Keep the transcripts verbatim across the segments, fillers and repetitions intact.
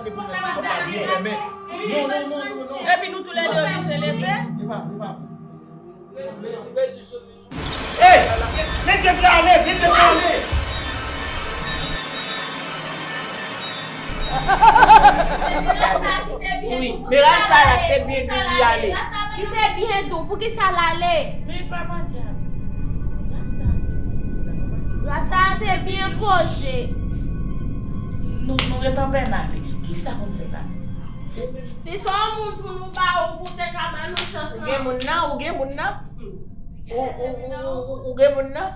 Non, non, non, non, non. Epi nou toulède oblije leve. Ey! Men depi ale, men depi ale! Wi, men rasta la te byen di li ale. Li te byen dou, poukisa l ale? Men papa djab. Rasta a te byen poze. Nou, nou ret anpè n ale. Kisa pou n fè la? Si se yon moun pou nou ba ou, pou te ka ba nou chans lan. Ou gen moun nan, ou gen moun nan. Ou, ou, ou, ou, ou gen moun nan.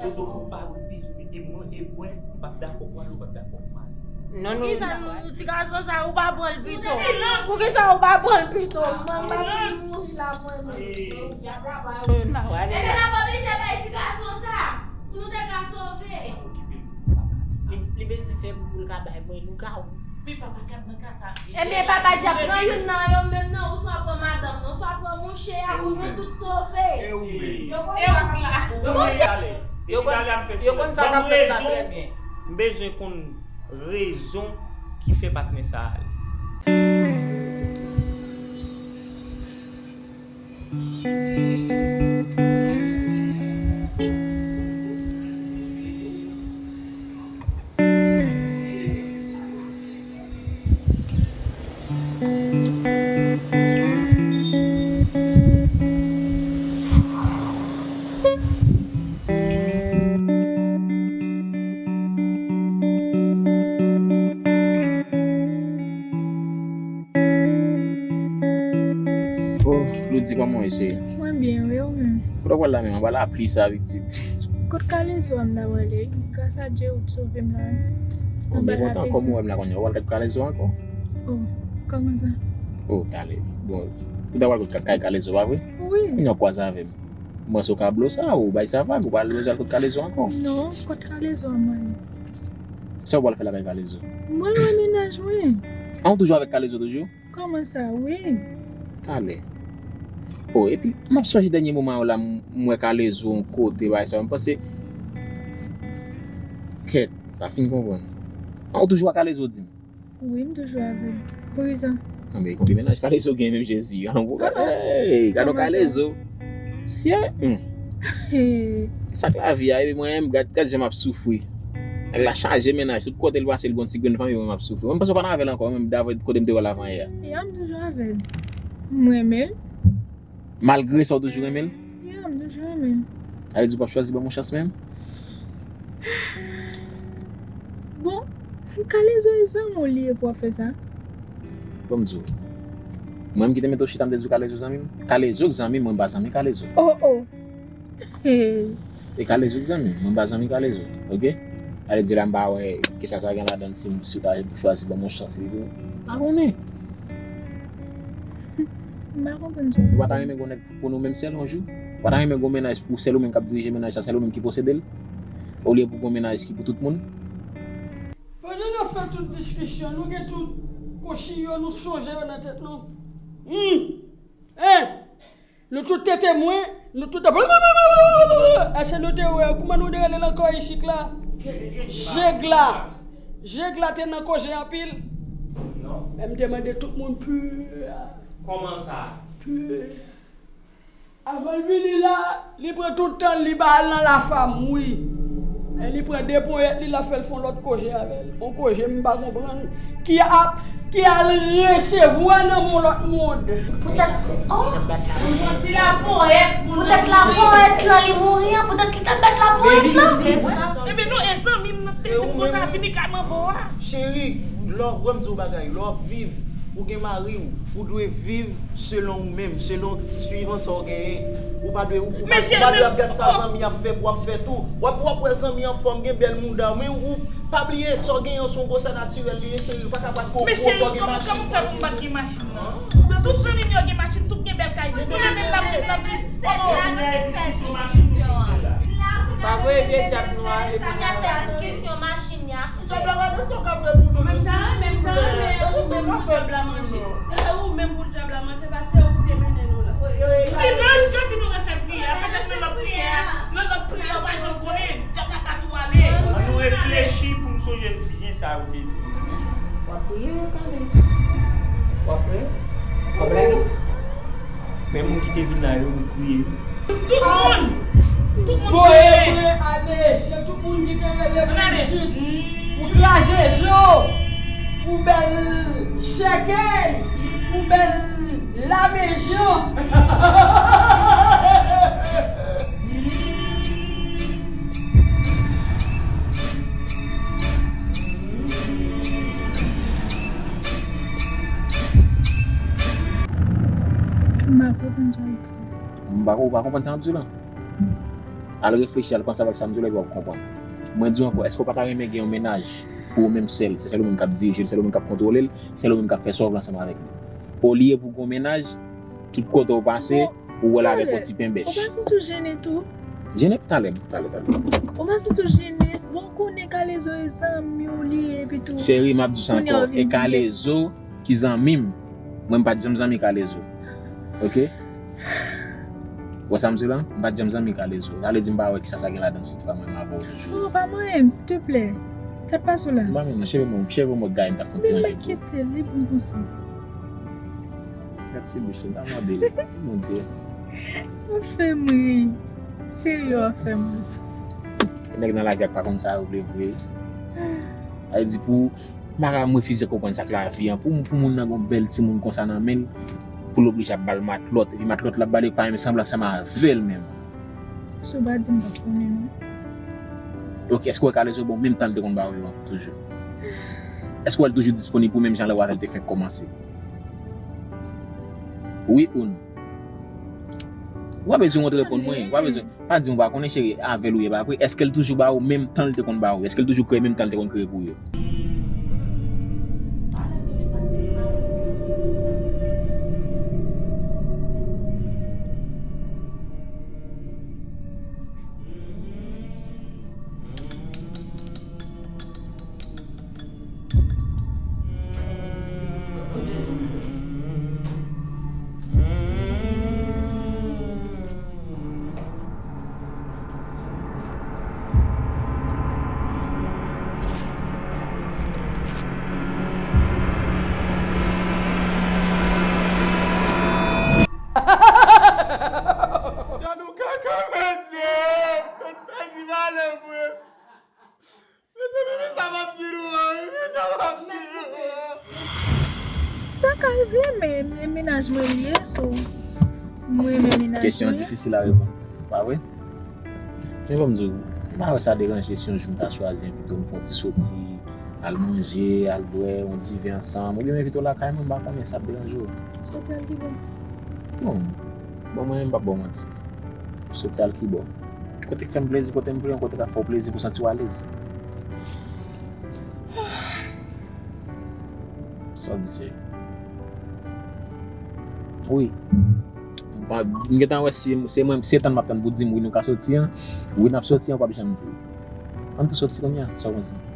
Dodo, ou pa wè bezwen mete mwen e mwen, m p ap dakò pou ale, ou p ap dakò pou m ale. Non, non. Poukisa nou, ti gason sa, ou pa pran l pito? Silans! Poukisa ou pa pran l pito? Mwen, m ap mouri la, mwen menm. Ebyen, n ap oblije bay ti gason sa, pou nou te ka sove. Li, li bezwen fè pou l ka bay mwen lougawou. Men papa djab nan ka sa. Ebyen, papa djab, pran youn nan yo menm nan, ou swa pran madanm nan, ou swa pran mouche a, pou nou tout sove. E ou menm? Yo konn sa k la. Yo konn, yo konn sa k ap fèt la trè byen. M bezwen konn rezon ki fè patnè sa a ale. Oh, Loudy, kòman w ye, cheri? Mwen byen, wi, ou menm? Kote w pral la menm? Anba lapli sa, pitit. Kot Kalezo a m ta prale? Gras a Dye, ou t sove m la, wi. Mwen byen kontan, kòm ou wè m la kounye a, ou pral kay Kalezo ankò? Oh, kòman sa? Oh, talè. Bon, ou ta pral kot kay Kalezo, pa vre? Wi. Kounye a w kwaze avè m. Mwen se w ka blow sa, ou bay sa vag, ou pral bezwen al kot Kalezo ankò. Non, kot Kalezo a mwen? Sa w pral fè lakay Kalezo? Mwen wè mennaj mwen. An, ou toujou avèk Kalezo toujou? Kòman sa, wi? Talè. Oh, epi, m ap sonje dènye moman yo la, m, m wè Kalezo yon kote, bagay sa, m panse, kèt, pa fin konprann. An, ou toujou ak Kalezo, di m? Wi, m toujou avè l. Poukisa? Anben, konbyen mennaj Kalezo gen menm, Jezi? Alon pou gade. Hey, gade yon Kalezo. Sye, hmm. Sa k lavi a, epi mwen menm, gad, gad jan m ap soufri. Nèg la chaje mennaj, tout kote l pase, l gon ti grenn fanmi, mwen m ap soufri. Mwen m panse w pa t avè l ankò, menm daprè kote m te wè l avan yè a. Ya, m toujou avè l. M renmen l. Malgre sa, w toujou renmen l? Ya, m toujou renmen l. Sa vle di w p ap chwazi ban m yon chans menm? Bon, Kalezo e zanmi w li ye pou w ap fè sa? Bon, m di w. Mwen menm ki te mete w chita, m te di w Kalezo zanmi m? Kalezo k zanmi m, mwen m pa zanmi Kalezo. Oh, oh. E Kalezo k zanmi m, mwen m pa zanmi Kalezo, oke? Sa vle di la m pa wè kisa sa gen ladan l si, si w ta chwazi ban m yon chans, li pou, m pa konnen. M pa konprann sa. Ou pa ta renmen gon nèg pou nou menm sèl yon jou? Ou pa ta renmen gon mennaj pou sèl ou menm k ap dirije mennaj sa, sèl ou menm ki posede l? Olye pou gon mennaj ki pou tout moun? Pandan n ap fè tout diskisyon, nou gen tout kochi yo, nou sonje yo nan tèt nou. Hmm! Hein! Nou tout te temwen, nou tout te... Èske nou te wè kouman nou te rele l ankò isit la? Jeg la. Jeg la te nan koze anpil. Men m te mande tout moun pu. Kòman sa? Pu. Avan l vini la, li pran tout tan l, li ba al nan lafam, wi. Men li pran de ponyèt li, l ap fè l fè yon lòt koze avè l. Yon koze m pa konprann. Ki ap, ki al resevwa nan yon lòt mond. Poutèt, oh! Yon ti laponyèt pou... Poutèt laponyèt lan li mouri an, poutèt li t ap bat laponyèt lan. Ebyen non, e zanmi m nan te di m konsa, fini kay manbo a. Cheri, lè w, wè m di w bagay, lè w ap viv, ou gen mari w, ou dwe viv selon ou menm, selon swivan sa w genyen. Ou pa dwe, ou, ou pa, ou pa dwe ap gad sa zanmi ap fè pou w ap fè tou. W ap, w ap wè zanmi anfòm, gen bèl mouda, men ou pa bliye sa w genyen an se yon gwosè natirèl li ye, cheri. Ou pa ka paske w gwo, fò w gen machin. Men cheri, kòman, kòman fè pou m pa t gen machin nan? Tout zanmi m yo gen machin, tout gen bèl kay. Mwen menm la, m ap viv. Pa voye vye djab nou ale pou nou. Djab la, gade sa w ka fè pou nou. Menm sa, menm sa, men ou menm pou djab la manje. E ou menm pou djab la manje, pase ou te mennen nou la. Silans, yo di nou refè priyè a, petèt nan lòt priyè a, nan lòt priyè a, ou pa janm konnen, djab la ka tou ale. Ann nou reflechi pou n Sonje byen sa ou te di. W ap kriye, Kale? W ap kriye? W ap lage? Men moun ki te vin la yo, yo kriye. Tout moun! Tout moun kriye! Bon, ale, se tout moun ki te rele pou chit, pou kraze zo, pou bèl sèkèy, pou bèl lave zo. M pa konprann sa w di. M pa, ou pa konprann sa m ap di w la? Al reflechi, al panse avèk sa m di w la, epi w ap konprann. Mwen di w ankò, èske w pa ta renmen gen yon mennaj pou ou menm sèl? Se sèl ou menm k ap dirije l, sèl ou menm k ap kontwole l, sèl ou menm k ap fè sa w vle ansanm avèk li. Olye pou gen yon mennaj, tout kote w pase, ou wè l avèk yon ti penbèch. Ou pa santi w jennen tou? Jennen? Talè, talè, talè. Ou pa santi w jennen? Bon, ou konnen Kalezo e zanmi w li ye, epi tou. Cheri, m ap di w sa ankò. E Kalezo ki zanmi m. Mwen, m pa t janm zanmi Kalezo. Oke? Wè sa m di w la? M pa t janm zanmi Kalezo. Sa vle di m pa wè kisa sa gen ladan l si toufa mwen m avè w yon jou. Non, pa manyen m, silteplè. Sa k pase w la? M pa menm non, cheve mwen, cheve mwen gay, m t ap fè yon ti ranje pou ou. Men kite l, li bon konsa. Gad ti bouch li, m ta mòde l. Bondye. W ap fè m ri. Serye, w ap fè m ri. Nèg nan lavi a k pa konn sa yo vle vre. Sa vle di pou Mara m refize konprann sa k lavi an. Pou, pou moun nan gon bèl timoun konsa nan men l, pou l oblije ap ba l matlòt. Epi matlòt l ap ba l yo pa menm sanble ansanm avè l menm. Si w pa di m, m p ap konnen non. Ok, èske w wè Kalezo ba w menm tan l te konn ba w yo an toujou? Èske w wè l toujou disponib pou menm jan lè w avè l te fenk kòmanse? Wi ou non? W pa bezwen wont reponn mwen. W pa bezwen. Pa di m w pa konnen, cheri, avè l ou ye, pa vre? Èske l toujou ba ou menm tan l te konn ba ou? Èske l toujou kreye menm tan l te konn kreye pou ou yo? Gad yon kaka, mesye! Fèt pèdi valè, vre. Mezanmi, men sa m ap di nou an, wi, men sa m ap di nou an. Sa ka rive, men, men mennaj mwen li ye, so, mwen renmen mennaj mwen. Kesyon an difisil a reponn, pa vre? Men ban m di w, m pa wè sa deranje si yon jou m ta chwazi envite w, nou fè yon ti soti, al manje, al bwè yon diven ansanm, oubyen m envite w lakay mwen, m pa konnen, sa ap deranje w? Soti al ki bò? Non, bon, mwen menm m p ap ba w manti. Soti al ki bò? Kote k fè m plezi, kote m vle, yon kote k ap fè w plezi pou w santi w alèz. Sa w di, cheri? Wi. M pa, m gentan wè si se mwen, se tann m ap tann pou di m wi nou ka soti an. Wi n ap soti an, w p ap janm di wi. Ann tou soti kounye a, sa w panse?